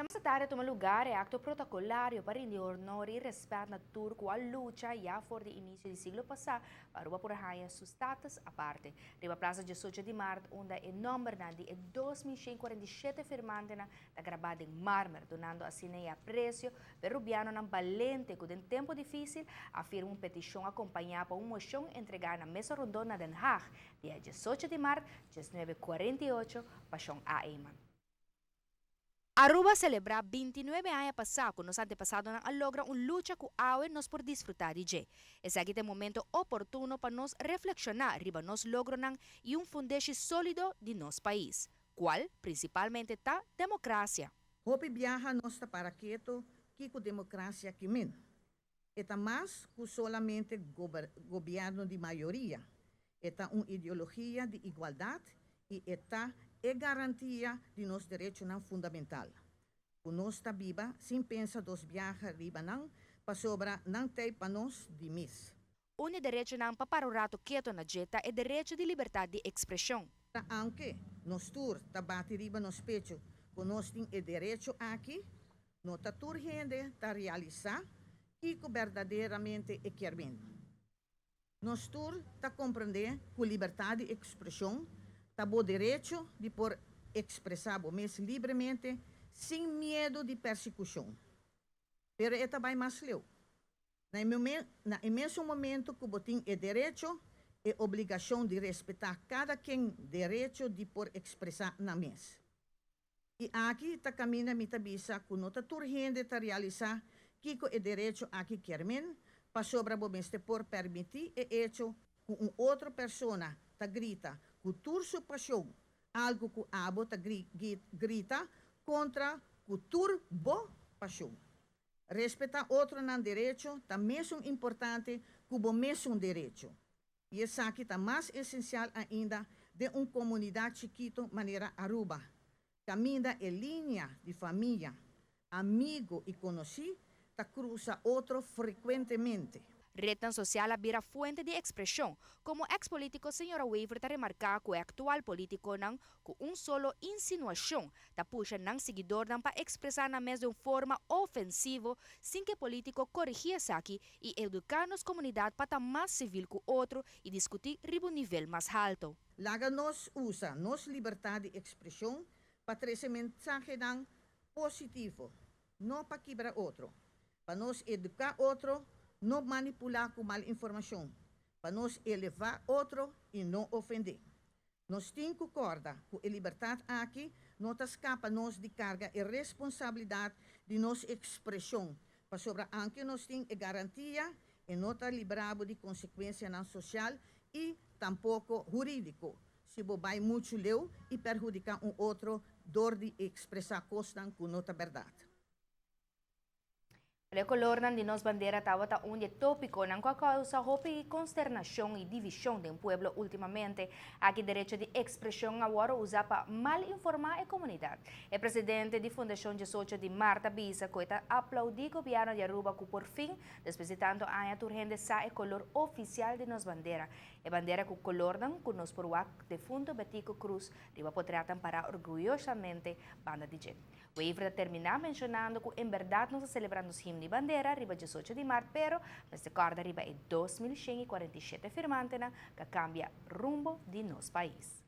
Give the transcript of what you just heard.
Djamarsa a tuma lugá e akto protokolario pa rindi honor i rèspèt na tur ku a lucha ya for di inisio di siglo pasá pa Aruba por haña su status aparte. Riba Plaza 18 di Mart, unda e nòmbernan di e 2147 firmantenan ta grabá den marmer, dunando asina e apresio pa e rubianonan balente ku den tempu difísil a firma un petishon akompañá pa un moshon entregá na Mesa Rondó na Den Haag, dia 18 di mart, 1948, pa Shon A. Eman. Aruba a selebrá 29 aña pasá ku nos antepasadonan a logra un lucha ku awe nos por disfrutá di dje. Esaki ta e momento oportuno pa nos reflekshoná riba nos logronan i un fundeshi sólido di nos pais, kual prinsipalmente ta demokrasia. Hopi biaha nos ta para keto kiko demokrasia ke men. E ta mas ku solamente gobièrnu di mayoria. E ta un ideologia di igualdat i e ta e garantia di nos derechonan fundamental. Ku nos ta biba sin pensa dos biaha riba nan pasobra nan t'ei pa nos di mes. Un di derechonan pa para un rato keto na dje ta e derecho di libertat di ekspreshon. Aunke nos tur ta bati riba nos pecho ku nos tin e derecho aki, no ta tur hende ta realisá kiko berdaderamente e kier men. Nos tur ta komprendé ku libertat di ekspreshon ta bo derecho di por ekspresá bo mes libremente sin miedu di persekushon. Pero e ta bai mas leu. Na e mesun momento ku bo tin e derecho, e obligashon di respetá kada ken derecho di por ekspresá nan mes. I aki ta kaminda mi ta bisa ku no ta tur hende ta realisá kiko e derecho aki kier men, pasobra bo mester por permití e echo ku un otro persona ta grita ku tur su pashon algu ku abo ta grita kontra ku tur bo pashon. Respetá otronan derecho ta mesun importante ku bo mesun derecho. I esaki ta mas esensial ainda den un komunidat chikitu manera Aruba, kaminda e liña di famia, amigu i konosí ta krusa otro frekuentemente. Retnan sosial a bira fuente di ekspreshon. Komo eks-polítiko señora Wever ta remarká ku e aktual polítikonan ku un solo insinuashon ta pusha nan siguidornan pa ekspresá nan mes den un forma ofensivo sin ku e polítiko korigí esaki i eduká nos komunidat pa ta mas sivil ku otro i diskutí riba un nivel mas haltu. Laga nos usa nos libertat di ekspreshon pa trese mensahenan positivo, no pa kibra otro. Pa nos eduká otro, no manipulá ku mal informashon. Pa nos elevá otro i no ofendé. Nos tin ku kòrda ku e libertat aki no ta skapa nos di karga e responsabilidat di nos ekspreshon, pasobra aunke nos tin e garantia, e no ta libra bo di konsekuensianan sosial i tampoko hurídiko si bo bai muchu leu i perhudiká un otro dor di ekspresá kosnan ku no ta bèrdat. E kolornan di nos bandera tabata un di e tópikonan ku a kousa hopi konsternashon i divishon den pueblo últimamente. Aki derecho di ekspreshon a wòrdu usá pa mal informá e komunidat. E presidente di Fundashon 18 di Mart a bisa ku e ta aplaudí gobièrnu di Aruba ku por fin, despues di tantu aña, tur hende sa e kolor ofisial di nos bandera. E bandera ku kolornan ku nos por wak defuntu Betico Croes riba potrètnan pará orguyosamente banda di dje. Wever ta terminá menshonando ku en bèrdat nos ta selebrá nos himno i bandera riba 18 di mart pero mester kòrda riba e 2147 firmantenan ku a kambia rumbo di nos pais.